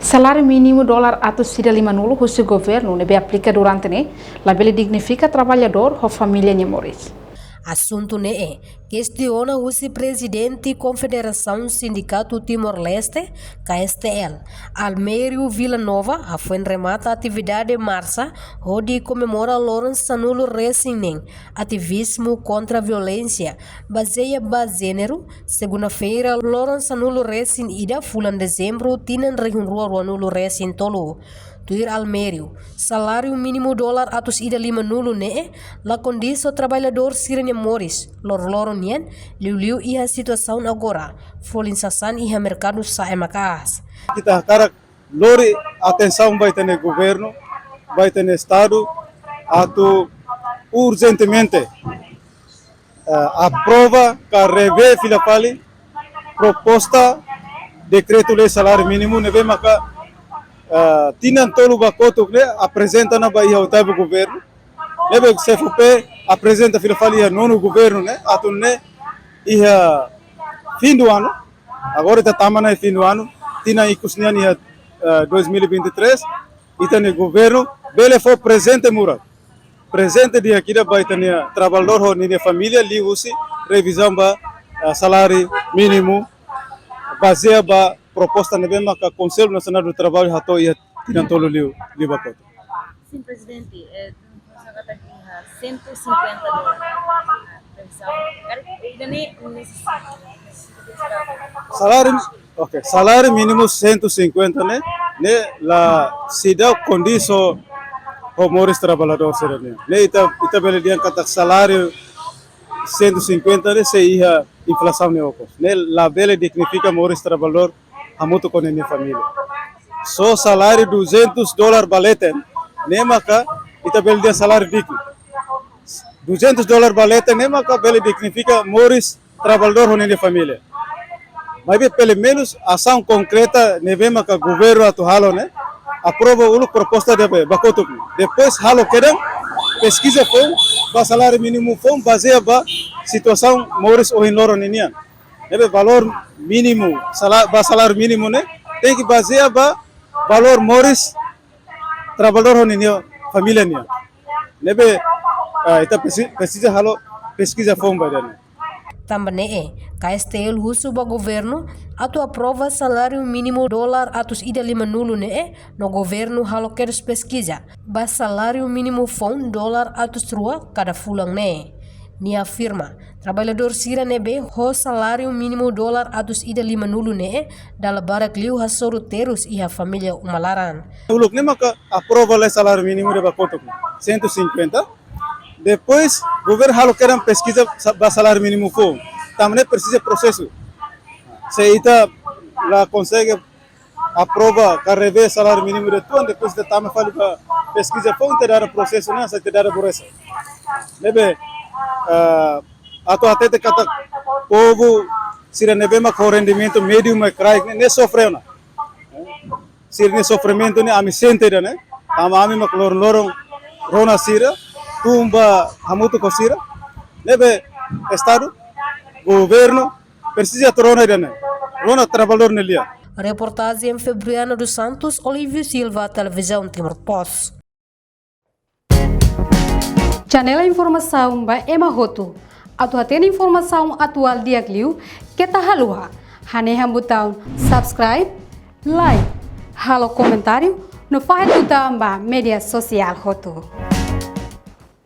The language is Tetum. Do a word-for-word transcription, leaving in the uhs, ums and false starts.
Saláriu mínimu dolar atus ida lima-nulu husi governu ne'ebé aplika durante ne'e labele dignifika traballadór ho família nia moris. Asuntu ne'e kestiona husi Prezidente Konfederasaun Sindikatu Timor-Leste, K S T L, Almério Vila Nova, hafoin remata atividade marsa hodi komemora loron sanulu-resin-neen ativizmu kontra violénsia bazeia ba jéneru, segunda-feira, loron sanulu-resin-ida fulan Dezembru, tinan rihun rua ruanulu-resin-tolu. Tuir Almério, saláriu mínimu dolar atus ida lima-nulu ne'e la kondiz ho traballadór sira-nia moris loroloron nian, liuliu iha situasaun agora folin sasán iha merkadu sa'e maka'as. Ita hakarak lori atensaun ba ita-nia governu, ba ita-nia Estadu, atu urjentemente, eh, aprova ka revee fila fali proposta dekretu-lei saláriu mínimu ne'ebé maka, eh, tinan tolu ba kotuk ne'e aprezenta ona ba iha oitavu governu. Ne'ebé S F P aprezenta fila fali iha nonu governu ne'e, atu nune'e iha fim do ano. Agora ita tama ona iha fim do ano, tinan ikus nian iha, eh, dois mil e vinte e três, ita-nia governu bele fó prezente murak. Prezente di'ak ida ba ita-nia traballadór ho ninia família liuhusi revizaun ba, eh, saláriu mínimu, bazeia ba proposta ne'ebé maka Konsellu Nasionál do Traballu hato'o iha tinan tolu liu, liu ba kotuk. Sin, Prezidente, eh, nos agora está aqui, ah, cento e cinquenta dólares. Previsão. Karik ida-ne'e neses-, neses-, Saláriu, ok, saláriu mínimu cento e cinquenta ne'e, ne'e la seidauk kondiz ho, ho moris traballadór sira-nian. Ne'e ita, ita bele dehan katak saláriu cento e cinquenta ne'e sei iha inflasaun ne'e okos. Ne'e labele dignifika moris traballadór hamutuk ho ninia família. Só saláriu duzentos dólar ba leten, ne'e maka ita bele dehan saláriu dignu. Duzentos dólar ba leten ne'e maka bele dignifika moris traballadór ho ninia família. Maibé pelumenus asaun konkreta ne'ebé maka governu atu halo ne'e, aprova uluk proposta ida-ne'e ba kotuk. Depois halo kedan peskiza foun ba saláriu mínimu foun bazeia ba situasaun moris ohin loron ninian. Ne'ebé valór mínimu, sala-, ba saláriu mínimu ne'e, tenke bazeia ba valór moris traballadór ho ninia família nian. Ne'ebé, ah, ita presi-, presiza halo peskiza foun ba ida-ne'e. Tanba ne'e, K S T L husu ba governu atu aprova saláriu mínimu dolar atus ida lima-nulu ne'e, no governu halo kedas peskiza ba saláriu mínimu foun dolar atus rua kada fulan ne'e. Nia afirma, traballadór sira ne'ebé ho saláriu mínimu dolar atus ida lima-nulu ne'e, dala barak liu hasoru terus iha família uma laran. Uluk ne'e maka aprova lai saláriu mínimu ida ba kotuk, cento e cinquenta. Depois, governu halo kedan peskiza sa-, ba saláriu mínimu foun. Tanba ne'e presiza prosesu. Se ita la konsege aprova ka revee saláriu mínimu ida uitoan, depois ita tama fali ba peskiza foun, ita dada prosesu ne'e, se ita dada boresa. Ne'ebé, ah, atu hatete katak povu sira ne'ebé mak ho rendimentu médiu mai kraik ne'e, ne'e sofre ona. Sira-nia sofrimentu ne'e ami sente ida-ne'e. Tanba ami mak loron-loron rona sira, tun ba hamutuk ho sira. Ne'ebé Estadu, governu, presiza atu rona ida-ne'e. Rona traballadór nia lian. Reportajen Febriana dos Santos, Olívio Silva, Televizaun Timor Post. Janela informasaun ba ema hotu. Atu hatene informasaun atuál di'ak liu, keta haluha hanehan butaun subscribe, like, halo komentáriu, no fahe tutan ba média sosiál hotu.